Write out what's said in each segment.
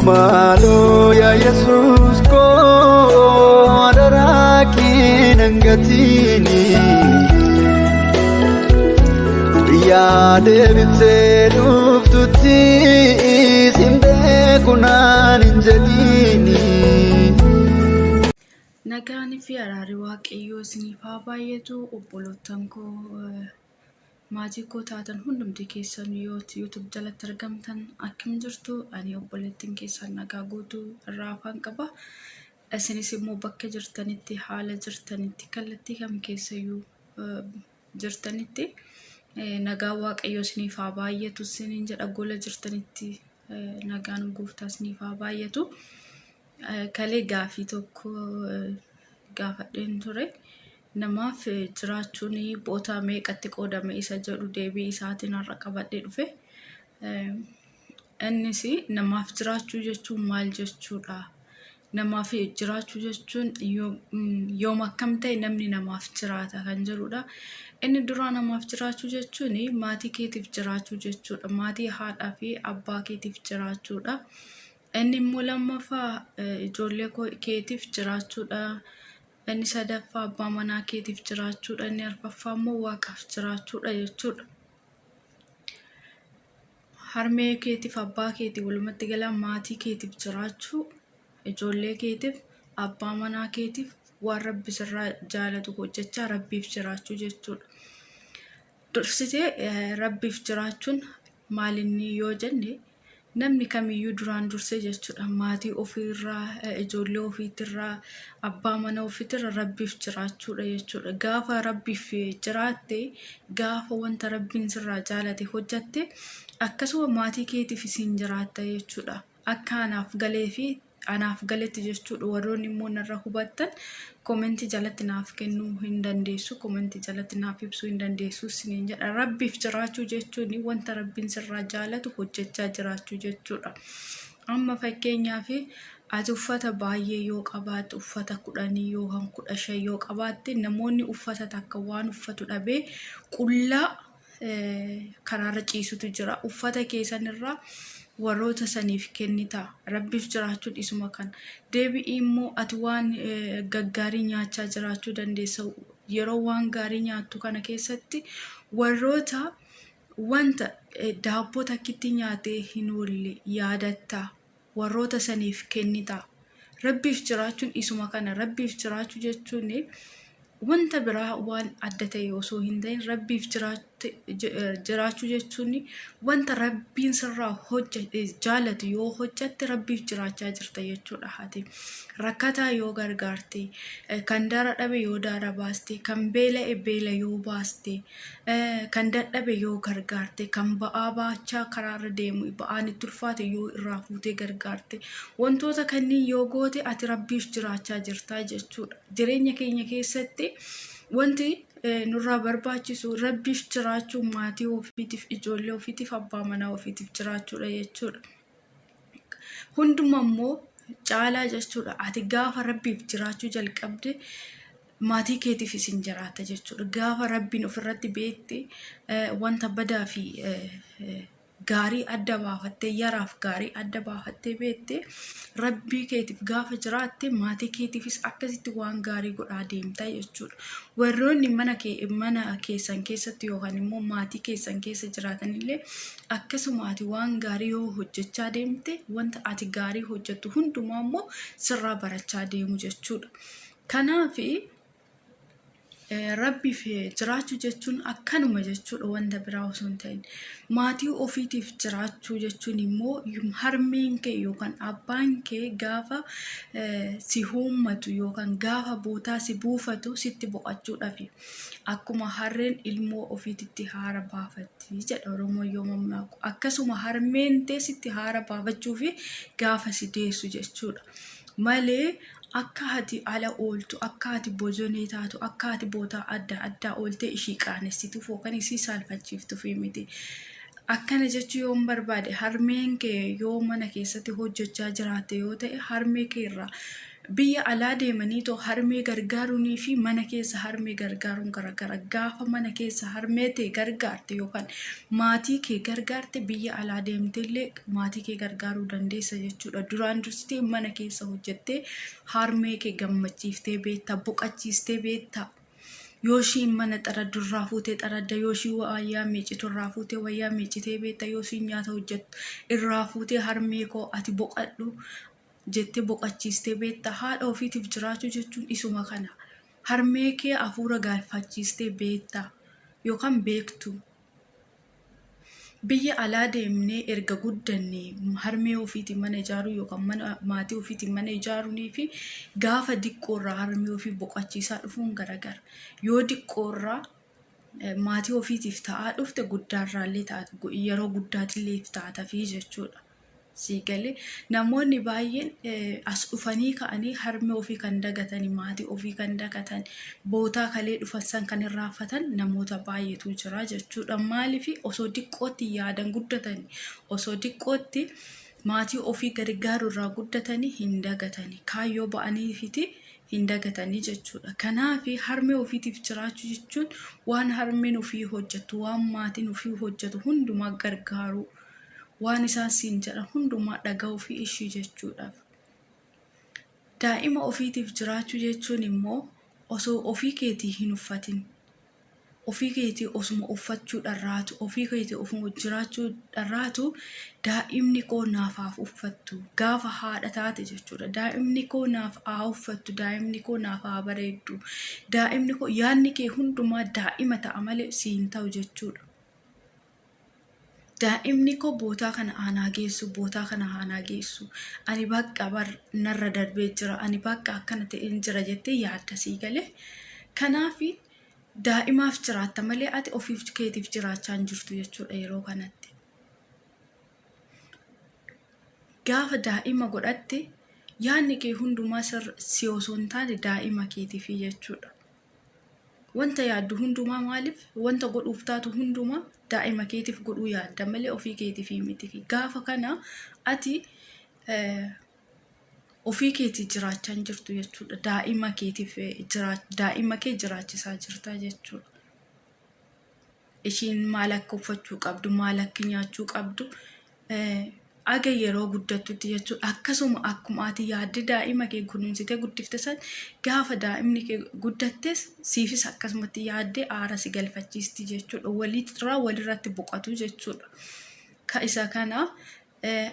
Maaloo yaa Yesuus koo adaraa kee nan gatiini. Guyyaa deebitee dhuftutti sin beeku naan hin jedhiini. Nagaan fi araarri Waaqayyoo isiniif haa baay'atu obboloottan koo Maatii koo taatan hundumti keessan yoo YouTube jalatti argamtan akkam jirtu? Ani obboleettiin keessan nagaa guutuu irraa afaan qaba. Isinis immoo bakka jirtanitti haala jirtanitti kallattii kam keessayyuu jirtanitti nagaa Waaqayyoo isiniif haa baay'atu isiniin jedha gola jirtanitti nagaan gooftaa isiniif haa baay'atu. Kalee gaafii tokko gaafadheen ture. Namaaf jiraachuun bootaa meeqatti qoodame isa jedhu deebii isaatiin har'a qabadhee dhufe. Innis namaaf jiraachuu jechuun maal jechuudha? Namaaf jiraachuu jechuun yoom akkam ta'e namni namaaf jiraata kan jedhudha. Inni duraa namaaf jiraachuu jechuun maatii keetiif jiraachuu jechuudha. Maatii haadhaa fi abbaa keetiif jiraachuudha. Inni immoo lammaffaa ijoollee keetiif jiraachuudha. Inni sadaffaa abbaa manaa keetiif jiraachuudha. Inni arfaffaa immoo Waaqaaf jiraachuudha jechuudha. Harmee keetiif abbaa keetiif walumatti galaa maatii keetiif jiraachuu, ijoollee keetiif, abbaa manaa keetiif waan rabbi sirraa jaalatu hojjechaa rabbiif jiraachuu jechuudha. Dursitee rabbiif jiraachuun maalinni yoo jenne namni kamiyyuu duraan dursee jechuudha maatii ofiirraa ijoollee ofiitirraa abbaa mana ofiitirra rabbiif jiraachuudha jechuudha. Gaafa rabbiif jiraatte gaafa wanta rabbiin sirraa jaalate hojjatte akkasuma maatii keetiif isin jiraatta jechuudha. Akka anaaf galee fi anaaf galetti jechuudha. Warroonni immoo narra hubattan komentii jalatti naaf kennuu hin dandeessu. Komentii jalatti naaf ibsuu hin dandeessu isiniin jedha. Rabbiif jiraachuu jechuun wanta rabbiin sirraa jaalatu hojjechaa jiraachuu jechuudha. Amma fakkeenyaaf ati uffata baay'ee yoo qabaatte uffata 10 yookaan 15 yoo qabaatte namoonni uffata takka waan uffatu dhabee qullaa karaarra ciisutu jira. Uffata kee sanirraa warroota saniif kennita. Rabbiif jiraachuun isuma kana. Deebi'ii immoo ati waan gaggaarii nyaachaa jiraachuu dandeessa. Yeroo waan gaarii nyaattu kana keessatti warroota wanta daabboo takkitti nyaatee hin oolle yaadatta. Warroota saniif kennita. Rabbiif jiraachuun isuma kana. Rabbiif jiraachuu jechuun wanta biraa waan adda ta'e osoo hin ta'in rabbiif jiraachuu jechuun wanta rabbiin sirraa jaalatu yoo hojjatte rabbiif jiraachaa jirta jechuudha haati. Rakkataa yoo gargaarte, kan daara dhabe yoo daara baaste, kan beela'e beela yoo baaste, Kan dadhabe yoo gargaarte, kan ba'aa baachaa karaarra deemu ba'aan itti ulfaate yoo irraa fuutee gargaarte, wantoota kanneen yoo goote ati Rabbiif jiraachaa jirtaa jechuudha. Jireenya keenya keessatti wanti nurraa barbaachisu Rabbiif jiraachuu maatii ofiitiif, ijoollee ofiitiif, abbaa manaa ofiitiif jiraachuudha jechuudha. Hunduma immoo caalaa jechuudha. Ati gaafa Rabbiif jiraachuu jalqabde maatii keetiifis hin jiraatta jechuudha. Gaafa Rabbiin ofirratti beekte wanta badaa fi gaarii adda baafattee yaraaf gaarii adda baafattee beekte Rabbii keetiif gaafa jiraatte maatii keetiifis akkasitti waan gaarii godhaa deemta jechuudha. Warroonni mana kee mana keessan keessatti yookaan immoo maatii keessan keessa jiraatanillee akkasuma ati waan gaarii yoo hojjechaa deemte wanta ati gaarii hojjettu hundumaa immoo sirraa barachaa deemu jechuudha. Kanaaf Rabbiif jiraachuu jechuun akkanuma jechuudha wanta biraa osoo hin ta'in. Maatii ofiitiif jiraachuu jechuun immoo harmeen kee yookaan abbaan kee gaafa si huummatu yookaan gaafa bootaa si buufatu sitti boqachuudhaafi. Akkuma harreen ilmoo ofiititti haara baafatti jedha Oromoon yoo mammaaku. Akkasuma harmeen tee sitti haara baafachuufi gaafa si deessu jechuudha. Malee Akka ati ala ooltu, akka ati bozonee taatu, akka ati bootaa adda addaa ooltee ishii qaanessituuf yookaan isii saalfachiiftuuf miti. Akkana jechuu yoon barbaade harmeen kee yoo mana keessatti hojjechaa jiraatte yoo ta'e harmee kee irraa Biyya alaa deemanii too harmee gargaaruunii fi mana keessa harmee gargaaruun garagara. Gaafa mana keessa harmee tee gargaarte yookaan maatii kee gargaarte biyya alaa deemteellee maatii kee gargaaruu dandeessa jechuudha. Duraan dursitee mana keessa hojjettee harmee kee gammachiiftee beekta, boqachiistee beekta. Yoo ishiin mana xaraddu irraa fuutee xaradda, yoo ishiin wayyaa miicitu irraa fuutee wayyaa miicitee beekta, yoo ishiin nyaata hojjettu irraa fuutee harmee koo ati boqadhu jettee boqachiistee beekta. Haadha ofiitiif jiraachuu jechuun isuma kana. Harmee kee hafuura gaalfachiistee beekta yookaan beektu. Biyya alaa deemnee erga guddanne harmee ofiitiin mana ijaaruu yookaan mana maatii ofiitiin mana ijaaruunii fi gaafa diqqoorraa harmee ofii boqachiisaa dhufuun garagara. Yoo diqqoorraa maatii ofiitiif ta'aa dhufte guddaarraallee ta'a yeroo guddaatillee taatafii jechuudha. Sii galee namoonni baay'een as dhufanii ka'anii harmee ofii kan dagatani maatii ofii kan dagatan bootaa kalee dhufan san kan irraanfatan namoota baay'eetu jira jechuudha. Maaliif osoo diqqootti yaadan guddatani osoo diqqootti maatii ofii gargaaru irraa guddatanii hin dagatani kaayyoo ba'aniifiti hin dagatanii jechuudha. Kanaaf harmee ofiitiif jiraachuu jechuun waan harmeen ofii hojjettu waan maatiin ofii hojjetu hundumaa gargaaruu. Waan isaan siin jedhan hundumaa dhaga'uu fi ishii jechuudhaaf. Daa'ima ofiitiif jiraachuu jechuun immoo osoo ofii keetii hin uffatin, ofii keetii osuma uffachuu dharraatu, ofii keetii ofuma jiraachuu dharraatu daa'imni koo naaf haa uffattu gaafa haadha taate jechuudha. Daa'imni koo naaf haa uffattu, daa'imni koo naaf haa bareeddu, daa'imni koo yaadni kee hundumaa daa'ima ta'a malee siin ta'u jechuudha. Daa'imni koo bootaa kana aanaa geessu, bootaa kana aanaa geessu. Ani bakka bar narra darbee jira, ani bakka akkana ta'een jira jettee yaadda sii galee. Kanaaf daa'imaaf jiraatta malee ati ofiif keetiif jiraachaa hin jirtu jechuudha yeroo kanatti. Gaafa daa'ima godhatte yaadni kee hundumaa si osoo hin taane daa'ima keetiifi jechuudha. Wanta yaaddu hundumaa maaliif wanta godhuuf taatu hundumaa daa'ima keetiif godhuu yaadda malee ofii keetiif miti. Gaafa kana ati ofii keetii jiraachaa hin jirtu jechuudha. Daa'ima keetiif daa'ima kee jiraachisaa jirta jechuudha. Ishiin maal akka uffachuu qabdu, maal akka nyaachuu qabdu aga yeroo guddattutti jechuudha. Akkasuma akkuma ati yaadde daa'ima kee kunuunsitee guddifte san gaafa daa'imni kee guddattes siifis akkasumatti yaaddee aara si galfachiisti jechuudha. Walirraa walirratti boqotu jechuudha. Ka isa kana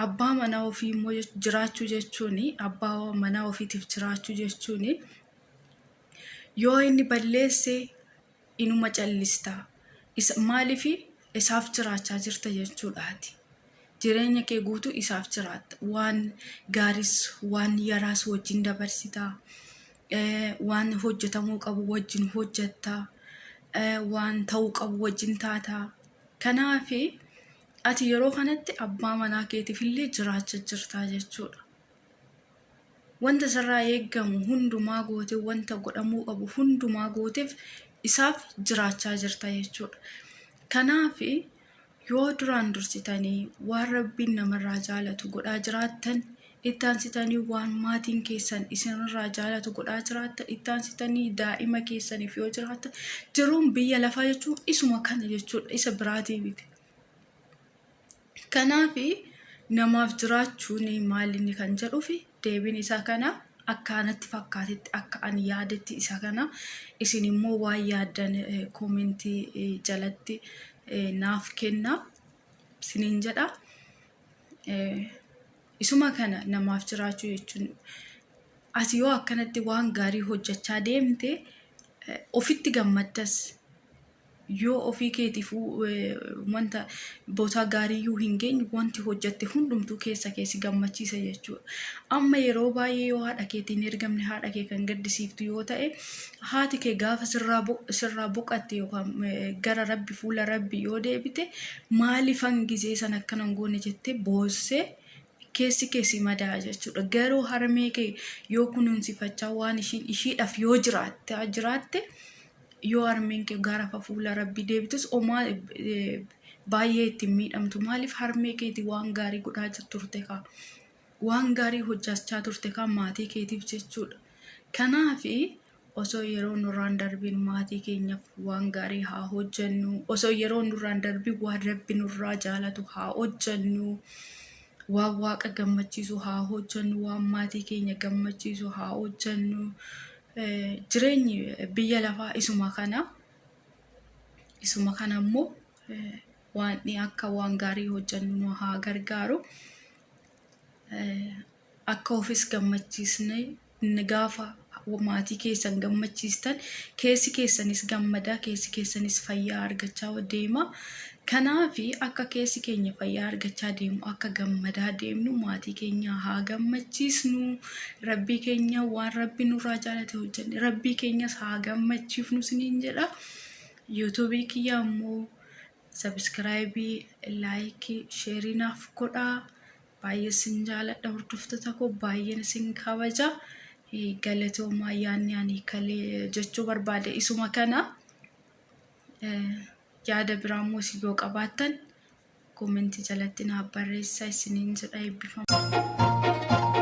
abbaa manaa ofii immoo jiraachuu jechuun abbaa manaa ofiitiif jiraachuu jechuun yoo inni balleesse inuma callista. Isa maaliif isaaf jiraachaa jirta jechuudhaati. Jireenya kee guutuu isaaf jiraatta. Waan gaaris waan yaraas wajjin dabarsita. Waan hojjetamuu qabu wajjin hojjetta. Waan ta'uu qabu wajjin taata. Kanaaf ati yeroo kanatti abbaa manaa keetiif illee jiraachaa jirta jechuudha. Wanta sirraa eegamu hundumaa gootee wanta godhamuu qabu hundumaa gooteef isaaf jiraachaa jirta jechuudha. Kanaaf yoo duraan dursitanii waan rabbiin namarraa jaalatu godhaa jiraattan itti aansitanii waan maatiin keessan isinirraa jaalatu godhaa jiraattan itti aansitanii daa'ima keessaniif yoo jiraattan jiruun biyya lafaa jechuun isuma kana jechuudha isa biraatii miti. Kanaaf namaaf jiraachuun maal inni kan jedhuuf deebiin isaa kana akka anatti fakkaatetti akka ani yaadetti isa kana isin immoo waan yaaddan koomentii jalatti naaf kennaa isiniin jedha. Isuma kana namaaf jiraachuu jechuun ati yoo akkanatti waan gaarii hojjechaa deemte ofitti gammaddas. Yoo ofii keetiifuu wanta bootaa gaariiyyuu hin geenye wanti hojjette hundumtuu keessa kee si gammachiisa jechuudha. Amma yeroo baay'ee yoo haadha keetiin hin ergamne haadha kee kan gaddisiiftu yoo ta'e haati kee gaafa sirraa boqatte yookaan gara rabbi fuula rabbi yoo deebite maaliifan gizee san akkana hin goone jettee boossee keessi kee si madaa jechuudha. Garuu harmee kee yoo kunuunsifachaa waan ishiin ishiidhaaf yoo jiraatte yoo harmeen kee gara fuula rabbii deebitus homaa baay'ee ittiin miidhamtu. Maaliif harmee keeti waan gaarii godhaa turte kaa. Waan gaarii hojjachaa turte kan maatii keetiif jechuudha. Kanaaf osoo yeroo nurraan darbiin maatii keenyaaf waan gaarii haa hojjennu. Osoo yeroo nurraan darbiin waan Rabbi nurraa jaalatu haa hojjennu. Waan Waaqa gammachiisu haa hojjennu. Waan maatii keenya gammachiisu haa hojjennu. Jireenyi biyya lafaa isuma kana. Isuma kana immoo waan akka waan gaarii hojjennu nu haa gargaaru. Akka ofis gammachiisne gaafa maatii keessan gammachiistan keessi keessanis gammadaa, keessi keessanis fayyaa argachaa deema. Kanaaf akka keessi keenya fayyaa argachaa deemu, akka gammadaa deemnu maatii keenya haa gammachiisnu. Rabbii keenya waan Rabbi nurraa jaalate hojjenne Rabbii keenyas haa gammachiifnu isiniin jedha. Yuutuubii kiyya immoo sabiskiraayibii, laayikii, sheerii naaf godhaa. Baay'ee isin jaaladha hordoftoota koo, baay'een isin kabaja. Galatoomaa, yaadni ani kalee jechuu barbaade isuma kana. Yaada biraa immoo isin yoo qabaattan koomentii jalatti naaf barreessaa isiniin jedha, eebbifama.